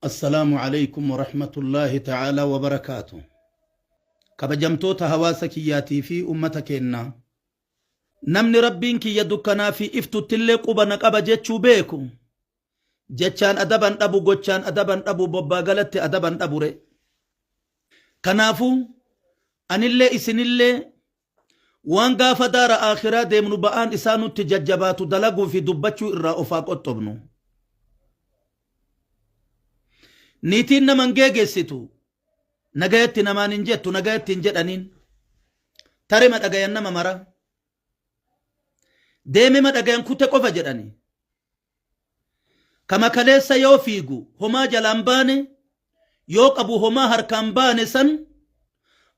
Assalaamu Aleykum Warahmatullaahi Ta'aalaa Wabarakaatu. Kabajamtoota hawaasa kiyyaatii fi ummata keennaa. Namni Rabbiin kiyya dukkanaa fi iftuttillee quba na qaba jechuu beeku, jechaan adaban dhabu, gochaan adaban dhabu, bobbaa galatti adaban dhabure. Kanaafuu anillee isinillee waan gaafa daara aakhiraa deemnu ba'aan isaa nutti jajjabaatu dalaguu fi dubbachuu irraa of haa qoxxobnu. Niitiin nama hin geegessitu, nagayatti namaan hin jettu, nagayatti hin jedhaniin. Tarema dhagayan nama mara. Deemema dhagayan kute qofa jedhani. Kama kaleessa yoo fiigu homaa jalaan baane, yoo qabu homaa harkaan baane san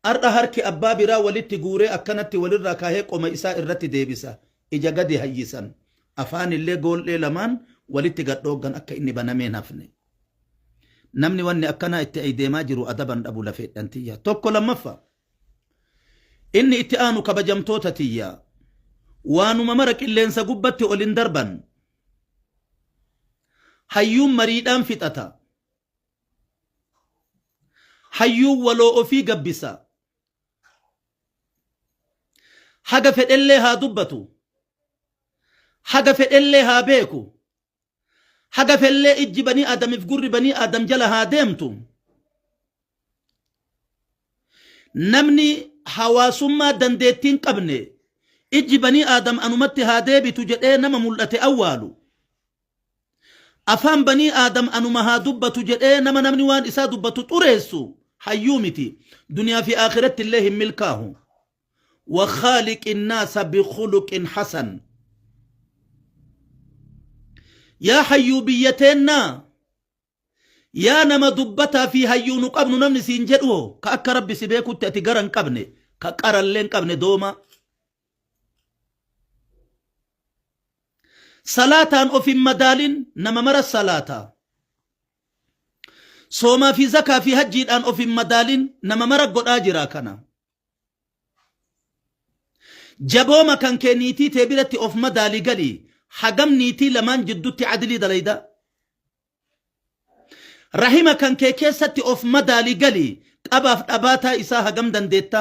har'a harki abbaa biraa walitti guuree akkanatti walirraa kaahee qoma isaa irratti deebisa. Ija gadi hayyisan. Afaan illee gool'ee lamaan walitti gad dhooggan akka inni banamee hin hafne. Namni wanni akkanaa itti deemaa jiru adaban dhabu lafeedhan tiyya. Tokko lammaffaa. Inni itti aanu kabajamtoota tiyya. Waanuma mara qilleensa gubbatti ol hin darban. Hayyuun mariidhaan fixata. Hayyuun waloo ofii gabbisa. Haga fedhellee haa dubbatu. Haga fedhellee haa beeku. Haga fellee ijji banii Aadamiif gurri banii Aadam jala haa deemtu. Namni hawaasummaa dandeettii hin qabne ijji banii Aadam anumatti haa deebitu jedhee nama mul'ate awwaalu. Afaan banii Aadam anuma haa dubbatu jedhee nama namni waan isaa dubbatu xureessu hayyuu miti. Duniyaa fi aakiratti illee hin milkaahu. Wakhaaliqi naasa bikhuluqin hasan. Yaa hayyuu biyya teennaa Yaa nama dubbataa fi hayyuu nu qabnu namni siin jedhu hoo ka akka rabbi si beekutti ati gara hin qabne ka qarallee hin qabne doomaa. Salaataan of hin madaalin nama mara salaataa. Soomaa fi zakaa fi hajjiidhaan of hin madaalin nama mara godhaa jira kana. Jabooma kan kee niitii tee biratti of madaali gali hagam niitii lamaan jiddutti adlii dalayda. Rahima kan kee keessatti of madaali gali qabaaf dhabaataa isaa hagam dandeetta.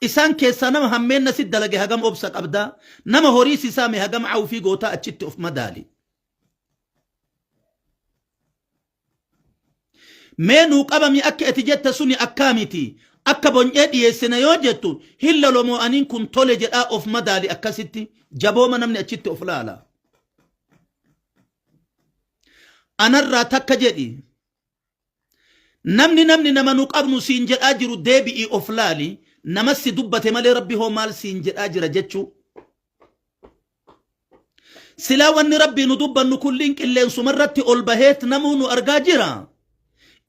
Isaan keessaa nama hammeenna si dalage hagam obsa qabda. Nama horii si saame hagam awfii gootaa achitti of madaali. Mee nuu qabami akka ati jette suni akkaamiti akka bony'ee dhiyeessina yoo jettu hin lolomoo aniin kun tole jedhaa of madaali akkasitti jabooma namni achitti of laala. Anarraa takka jedhi namni namni nama nu qabnu siin jedhaa jiru deebi'ii of laali nama si dubbate malee rabbi hoo maal siin jedhaa jira jechuu. Silaa wanni Rabbii nu dubbannu kulliin qilleensuma irratti ol baheet namuu nu argaa jira.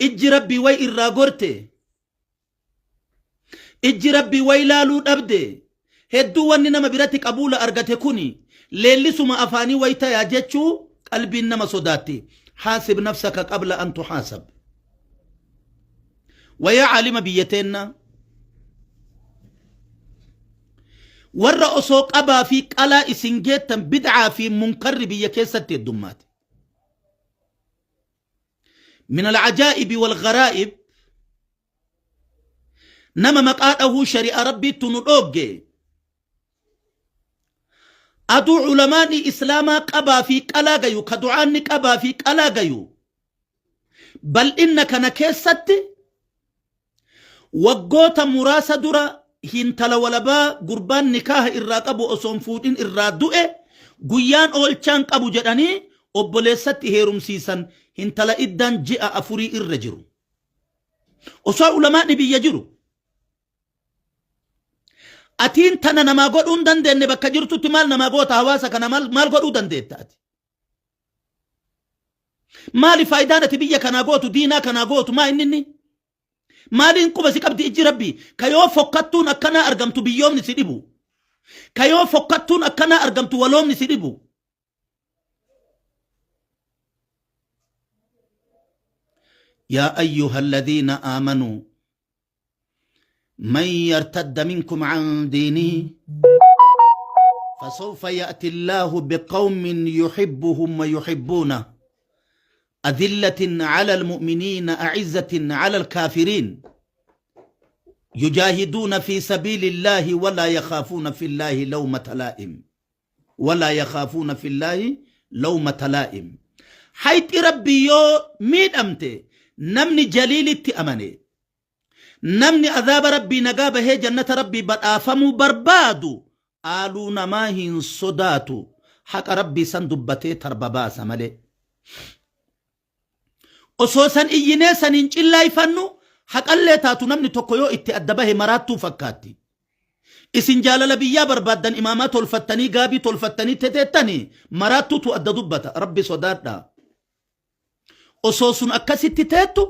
Ijji Rabbii way irraa gorte. Ijji Rabbii way laaluu dhabde. Hedduu wanni nama biratti qabuula argate kuni leellisuma afaanii way tayaa jechuu qalbiin nama sodaatti. Haasib nafsaka qabla an tuhaasab. Wayaa caalima biyya teennaa. Warra osoo qabaa fi qalaa isin geettan bid'aa fi munkarri biyya keessatti heddummaate. Min al-ajaa'ibi wal gharaa'ib nama maqaa dhahuu shari'a rabbiittu nu dhoogge. Aduu ulamaani islaamaa qabaa fi qalaa gayu ka du'aanni qabaa fi qalaa gayu bal'inna kana keessatti Waggoota muraasa dura hintala walabaa gurbaan nikaaha irraa qabu osoo hin fuudhin irraa du'e guyyaan oolchaan qabu jedhanii obboleessatti heerumsiisan hintala iddaan ji'a afurii irra jiru. Osoo ulamaani biyya jiru. Atiin tana namaa godhuu hin dandeenye bakka jirtutti maal namaa goota hawaasa kana maal godhuu dandeetta ati? Maali faayidaan ati biyya kanaa gootu diinaa kanaa gootu maa inni inni? Maaliin quba si qabdi ijji rabbii? Ka yoo fokkattuun akkanaa argamtu biyyoomni si dhibu. Ka yoo fokkattuun akkanaa argamtu waloomni si dhibu. Yaa ayyuha alladhiina aamanuu Man yartadda minkum an diinihi fasawfa ya'ti Allaahu biqawmin yuhibbuhum wa yuhibbuunah. Adillatin ala almu'miniina a'izzatin ala alkaafiriin yujaahiduuna fi sabiilillaahi walaa yakhaafuuna fillaahi lawmata laa'im walaa yakhaafuuna fillaahi lawmata laa'im. Hayxi Rabbii yoo miidhamte, namni jaliilitti amane, namni azaaba Rabbii nagaa bahee jannata Rabbii badhaafamuu barbaadu, aaluu namaa hin sodaatu, haqa Rabbii san dubbatee tarba baasa malee. Osoo san iyyinee saniin cillaayfannu, haqallee taatu namni tokko yoo itti adda bahe maraattuu fakkaatti. Isin jaalala biyyaa barbaaddan, imaamaa tolfattanii, gaabii tolfattanii teteettanii, maraattuutu adda dubbata. Rabbi sodaadhaa. Osoo sun akkasitti teettu,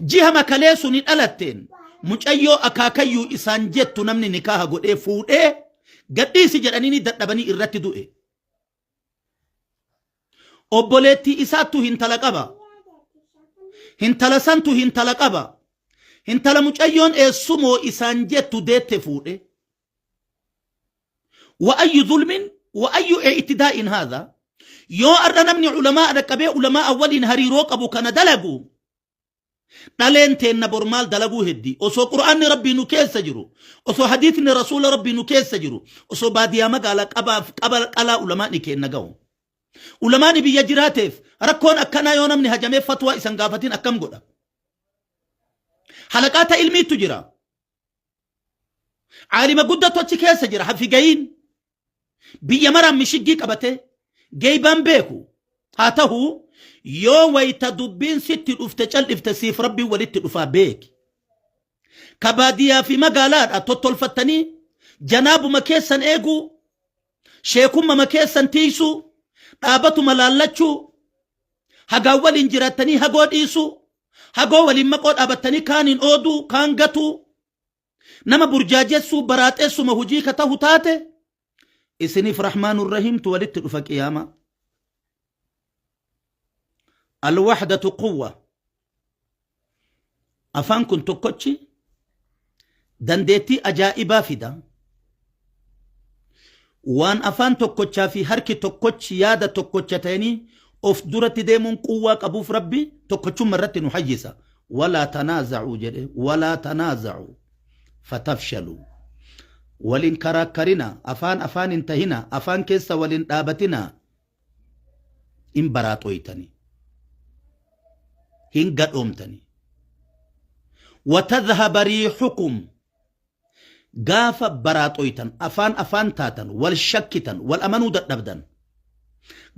jiha makalee suni dhalatteen mucayyoo akaakayyuu isaan jettu namni nikaaha godhee fuudhee gadhiisi jedhanii ni dadhabanii irratti du'e. Obboleettii isaattu hintala qaba. Hintala santu hintala qaba. Hintala mucayyoon eessumoo isaan jettu deette fuudhe. Wa ayyu zulmin wa ayyu i'tidaa'in haadha? Yoo ar'a namni ulamaa dhaqqabee ulamaa waliin hariiroo qabu kana dalagu, dhaleen teenna bor maal dalaguu heddi? Osoo Qur'aanni Rabbii nu keessa jiru, osoo hadiisni Rasuula Rabbii nu keessa jiru, osoo baadiyaa magaalaa qabaaf qaba qalaa ulamaani keenna gahu. Ulamaani biyya jiraateef rakkoon akkanaa yoo namni hajamee fatwaa isan gaafatin akkam godha? Halaqaata ilmiittu jira. Aalima guddatu achi keessa jira, hafigayiin. Biyya maraan mishiggii qabatee geeybaan beeku. Haa ta'u, yoo wayta dubbiin sitti dhufte cal'ifte, siif Rabbiin walitti dhufaa beeki. Ka baadiyyaa fi magaalaadha tottolfattanii janaabuma keessan eeguu, sheekummama keessan tiisuu, dhaabatuma laallachuu, hagaan waliin jiraattanii hagoo dhiisuu, hagoo waliin maqoo dhaabattanii kaaniin ooduu, kaan gatuu, nama burjaajessuu, baraaxeessuma hujii ka tahu taate, isiniif Rahmaanur Rahiimtu walitti dhufa qiyaamaa. Alwahdatu quwwa. Afaan kun tokkochi dandeettii ajaa'ibaa fida. Waan afaan tokkochaa fi harki tokkochi yaada tokkocha ta'anii of duratti deemuun quwwaa qabuuf Rabbi tokkochumma irratti nu hayyisa. Walaa tanaaza'uu jedhe, walaa tanaaza'uu fatafshaluu. Walin karaakkarina, afaan afaan hin tahina, afaan keessa walin dhaabatina, hin baraaxooytani, hin gadhoomtani. Watadhhaba riihukum. Gaafa baraaxooytan, afaan afaan taatan, wal shakkitan, wal amanuu dadhabdan,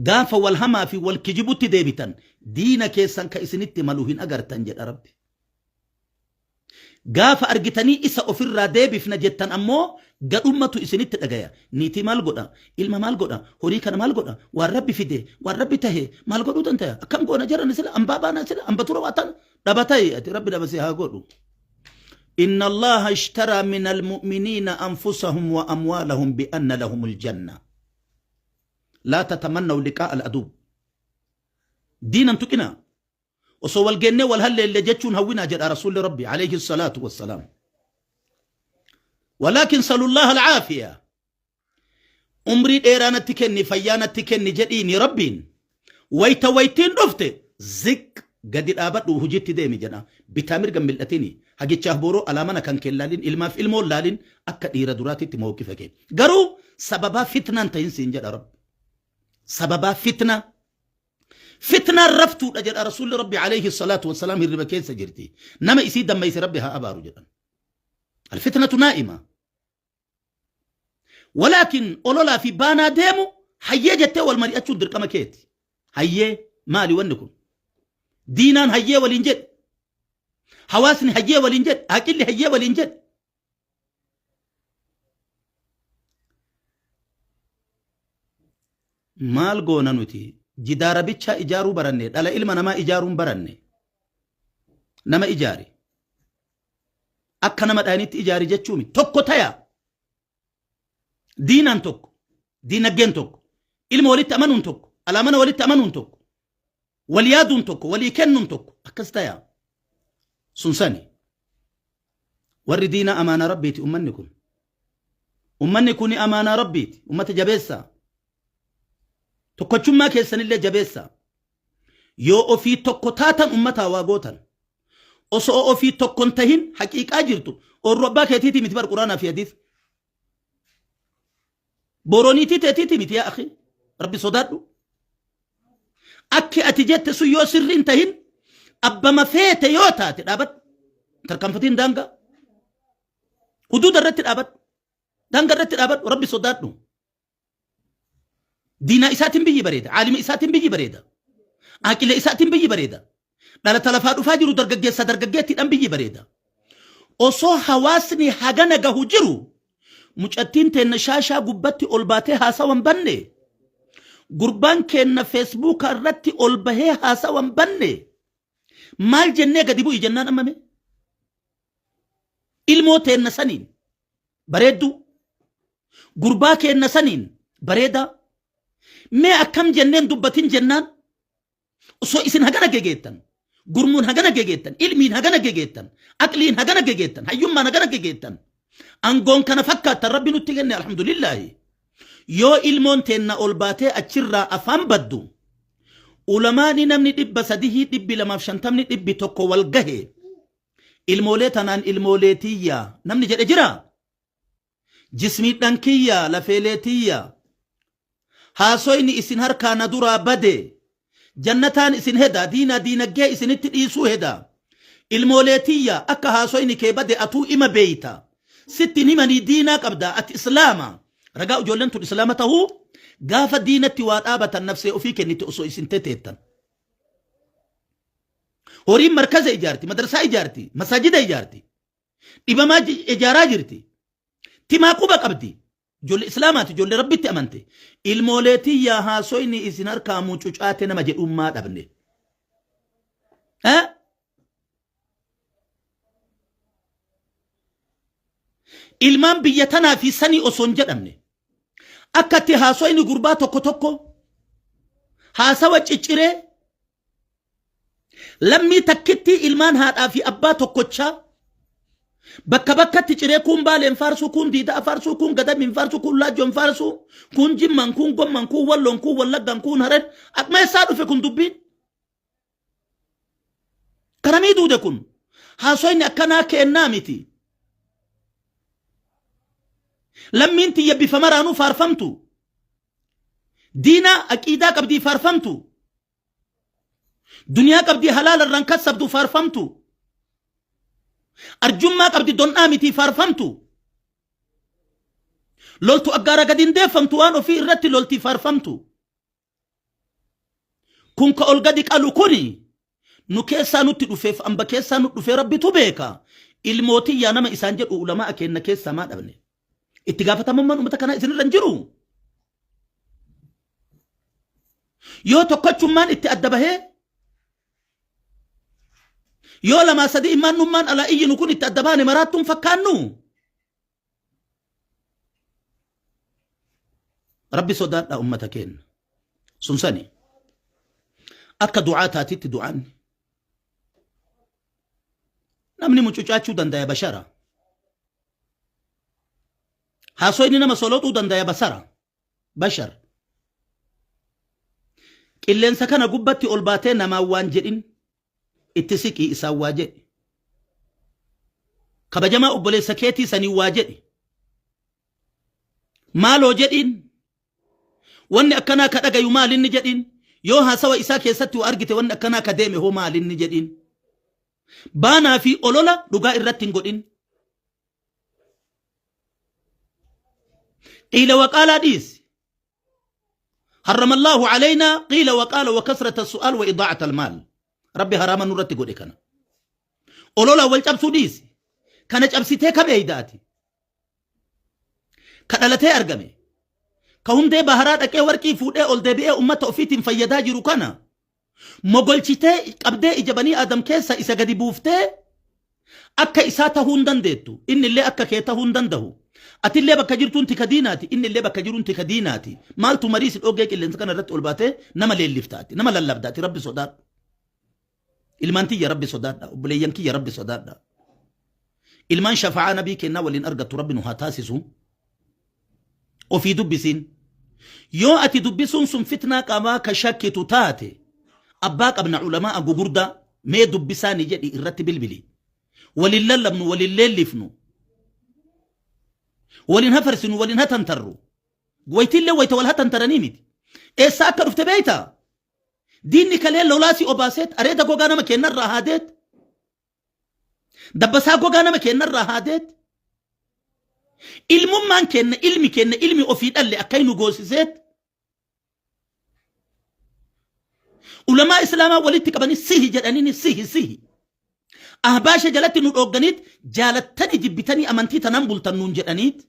gaafa wal hamaa fi wal kijibutti deebitan, diina keessan ka isinitti malu hin agartan jedha Rabbi. Gaafa argitanii isa ofirraa deebifna jettan ammoo gadhummatu isinitti dhagaya. Niitii maal godha? Ilma maal godha? Horii kana maal godha? Waan Rabbi fide, waan Rabbi tahe maal godhuu dandaya? Akkam goona jaran sila? Ambaa baanaa sila? Amba tura waa tana? Dhaba ta'i ati, Rabbi dhaba si haa godhu. Inna Allaha ishtaraa min almu'miniina anfusahum wa amwaalahum bi anna lahumul janna. Laa tatamannaw liqaa al-aduu. Diinan tuqinaa. Osoo wal geennee wal halleelle jechuun hawwinaa jedha Rasuulli Rabbi alayhi salaatu wassalaam. Walaakin salullaha alcaafiya. Umrii dheeraa natti kenni, fayyaa natti kenni jedhiini Rabbiin. Wayta waytiin dhufte ziq gadi dhaabadhu, hojiitti deemi jedha. Bitaa mirga hin mil'atini. Hagichaaf booroo alaa mana kan kee laalin, ilmaaf ilmoon laalin, akka dhiira duraatitti mawqifa kee. Garuu sababaa fitnaan tahin siin jedha Rabbi. Sababaa fitnaa. Fitnaan raftuudha jedha Rasuulli Rabbi alayhi salaatu wassalaam, hirriba keessa jirti. Nama isii dammayse Rabbi haa abaaru jedhan. Alfitnatu naa'ima. Walaakin ololaa fi baanaa deemu hayyee jettee wal mari'achuun dirqama keeti. Hayyee maali wanni kun? Diinaan hayyee waliin jedhe. Hawaasni hayyee waliin jedhe. Aqilli hayyee waliin jedhe. Maal goona nuti? Jidaara bichaa ijaaruu baranne, dhala ilma namaa ijaaruun baranne. Nama ijaari. Akka nama dhayanitti ijaari jechuumi. Tokko taya. Diinaan tokko, diinaggeen tokko, ilma walitti amanuun tokko, alaamana walitti amanuun tokko, wal yaaduun tokko, walii kennuun tokko, akkas taya. Sun sani. Warri diinaa amaanaa Rabbiiti ummanni kun. Ummanni kun amaanaa Rabbiiti. Ummata jabeessaa. Tokkochummaa keessanillee jabeessaa. Yoo ofii tokko taatan ummataa waa gootan. Osoo ofii tokko hin tahin haqiiqaa jirtu oorru abbaa keetiitii miti bar quraanaa fi hadiis. Booroniitii teetiitii miti yaa akhi. Rabbi sodaadhu. Akki ati jette sun yoo sirrii hin tahin abbama feete yoo taate dhaabadhu. Tarkaanfatiin daangaa. Huduuda irratti dhaabadhu. Daangaa irratti dhaabadhu. Rabbi sodaadhu. Diinaa isaatiin biyyi bareeda. Aalima isaatiin biyyi bareeda. Aqila isaatiin biyyi bareeda. Dhalata lafaa dhufaa jiru dargaggeessa dargaggeettiidhaan biyyi bareeda. Osoo hawaasni hagana gahu jiru mucattiin teenna shaashaa gubbatti ol baatee haasawa hin banne. Gurbaan keenna feesbuuka irratti ol bahee haasawa hin banne. Maal jennee gadi bu'i jennaan ammame? Ilmoo teenna saniin bareedduu. Gurbaa keenna saniin bareedaa. Mee akkam jenneen dubbatin jennaan osoo isin hagana gegeettan gurmuun hagana gegeettan ilmiin hagana gegeettan aqliin hagana gegeettan hayyummaan hagana gegeettan angoon kana fakkaattan rabbi nutti kenne alhamdulillaahi yoo ilmoon teenna ol baatee achirraa afaan baddu ulamaani namni 300 250 100 wal gahe Ilmoolee tanaan ilmoolee tiyya namni jedhe jira? Jismiidhan kiyya lafeelee tiyya. Haasoyni isin harkaa na duraa bade. Jannataan isin heda diinaa diinaggee isinitti dhiisuu heda. Ilmoolee tiyya akka haasoyni kee bade atuu ima beeyta. Sitti hin himanii diinaa qabda ati islaama. Ragaa ijoolleen tun islaama tahuu gaafa diinatti waa dhaabatan nafsee ofii kennite osoo isin teteettan. Horiin markaza ijaarti, madrasaa ijaarti, masaajida ijaarti. Dhibamaa ijaaraa jirti. Timaa quba qabdi. Ijoollee Islaamaati, ijoollee Rabbitti amante. Ilmoolee tiyyaa haasoyni isin harkaa mucucaate nama jedhummaa dhabne. Eh? Ilmaan biyya tanaa fi sanii osoo hin jedhamne. Akka itti haasoyni gurbaa tokko tokko haasawa cicciree Lammii takkittii ilmaan haadhaa fi abbaa tokkochaa bakka bakkatti ciree kuun baaleen faarsuu, kuun diidaa faarsuu, kuun gadamiin faarsuu, kuun laajjoon faarsuu, kuun jimmaan, kuun gommaan, kuun walloon, kuun wallaggaan, kuun harar. Akkuma eessaa dhufe kun dubbiin? Karamii duude kun? Haasoyni akkanaa keennaa miti. Lammiin tiyya bifa maraanuu faarfamtu. Diinaa aqiidaa qabdii faarfamtu. Duniyaa qabdii halaala irraan kassabdu faarfamtu. Arjummaa qabdi don'aa mitii faarfamtu. Loltu aggaara gadi hin deeffamtu waan ofii irratti loltii faarfamtu. Kun ka ol gadi qalu kuni nu keessaa nutti dhufeef amba keessaa nu dhufee rabbitu beeka. Ilmootiyyaa nama isaan jedhu ulamaa keenna keessaa maa dhabne. Itti gaafatamummaan uummata kanaa isinirra hin jiru. Yoo tokkochummaan itti adda bahee yoo lamaa sadii immaannummaan alaa iyyinu kun itti adda baane maraattuun fakkaannu. Rabbi sodaadhaa ummata keenya. Sun sani. Akka du'aa taatitti du'aan. Namni mucucaachuu dandaya bashara. Haasoyni nama soloxuu dandaya basara. Bashar. Qilleensa kana gubbatti ol baatee namaan waan jedhin itti siqii isaan waa jedhi. Kabajamaa obboleessa keetii sanii waa jedhi. Maaloo jedhiin wanni akkanaa ka dhagayu maalinni jedhiin yoo haasawa isaa keessatti waa argite wanni akkanaa ka deeme hoo maalinni jedhiin. Baanaa fi olola dhugaa irratti hin godhin. Qiila waqaalaa dhiisi. Harramallaahu alaynaa qiila waqaala wa kasrata su'aal wa idaa'ata almaal. Rabbi haraama nurratti godhe kana. Olola wal cabsuu dhiisi. Kana cabsitee kam eeyda ati? Ka dhalatee argame. Ka hundee baharaa dhaqee warqii fuudhee ol deebi'ee ummata ofiitiin fayyadaa jiru kana mogolchitee qabdee ija banii Aadam keessa isa gadi buuftee akka isaa tahuu hin dandeettu. Inni illee akka kee tahuu hin dandahu. Atillee bakka jirtuun tika diinaati, inni illee bakka jiruun tika diinaati. Maaltu marii si dhoogee qilleensa kana irratti ol baatee nama leelliftaati, nama lallabdaati, Rabbi sodaadhu. Ilmaan tiyya Rabbi sodaadha, obboleeyyan kiyya Rabbi sodaadha. Ilmaan shafa'aa nabii kennaa waliin argattu Rabbi nu haa taasisu. Ofii dubbisiin. Yoo ati dubbisuun sun fitnaa qabaa ka shakkitu taate, abbaa qabna ulamaa'a gugurdaa, mee dubbisaa ni jedhi irratti bilbili. Walin lallabnu, walin leellifnu, walin hafarsinu, walin hatantarru. Waytiillee wayta wal hatantaranii miti. Eessaa akka dhufte beeytaa? Diinni kalee lolaa si obaaseet areeda gogaa nama keennarraa haadeet. Dabbasaa gogaa nama keennarraa haadeet. Ilmummaan keenna ilmi keenna ilmi ofii dhalle akka nu goosiseet. Ulamaa islaamaa walitti qabanii sihi jedhaniini sihi sihi. Ahbaasha jalatti nu dhoogganiit jaalattanii jibbitanii amantii tanaan bultan nuun jedhaniit.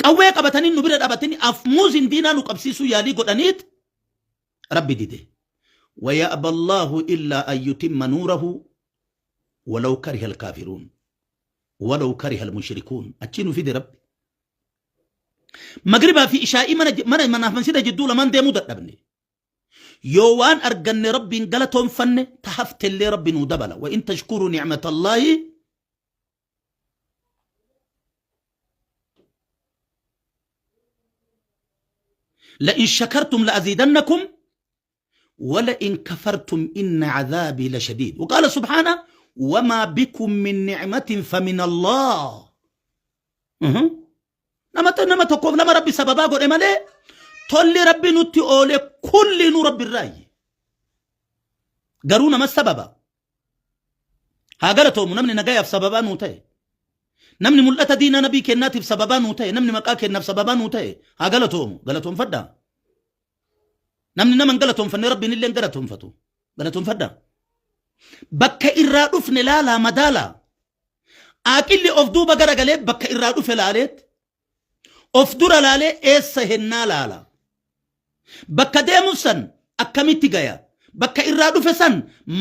Qawwee qabatanii nu bira dhabatanii afmuuziin diinaa nu qabsiisuu yaalii godhaniit Rabbi dide. Waya'ba Allaahu illaa an yutimma nuurahu walaw kariha alkaafiruun walaw kariha almushrikuun achii nu fide Rabbi. Magribaa fi ishaa'ii mana mana manaaf masjida jidduu lamaan deemuu dadhabne. Yoo waan arganne Rabbiin galatoonfanne ta haftellee Rabbi nuu dabala. Wa in tashkuru ni'matallaahi لئن شكرتم لأزيدنكم ولئن كفرتم إن عذابي لشديد. وقال سبحانه وما بكم من نعمة فمن الله. Nama tokkoof lama Rabbi sababaa godhe malee tolli Rabbi nutti oole kulli nu Rabbi irraayi. Garuu nama sababa. Haa galatoomu namni nagayaaf sababaa nuu ta'e. Namni mul'ata diinaa nabii kennaatiif sababaa nuu ta'e, namni maqaa kennaaf sababaa nuu ta'e, haa galatoomu. Galatoonfadhaa. Namni nama hin galatoonfanne Rabbiin illee hin galatoonfatu. Galatoonfadhaa. Bakka irraa dhufne laalaa madaalaa. Aaqilli of duuba garagalee bakka irraa dhufe laaleet of dura laalee eessa hennaa laala. Bakka deemu san akkamitti gaya? Bakka irraa dhufe san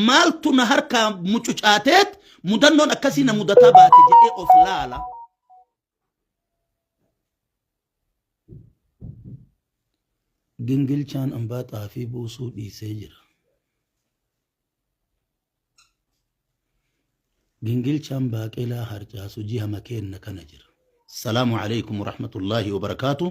maaltu na harkaa mucucaateet mudannoon akkasii na mudataa baate jedhee of laala. Gingilchaan ambaa xaafii buusuu dhiisee jira. Gingilchaan baaqelaa harcaasu jiha makeenna kana jira. Salaamu alaikum warahmatullaahi wabarakaatu.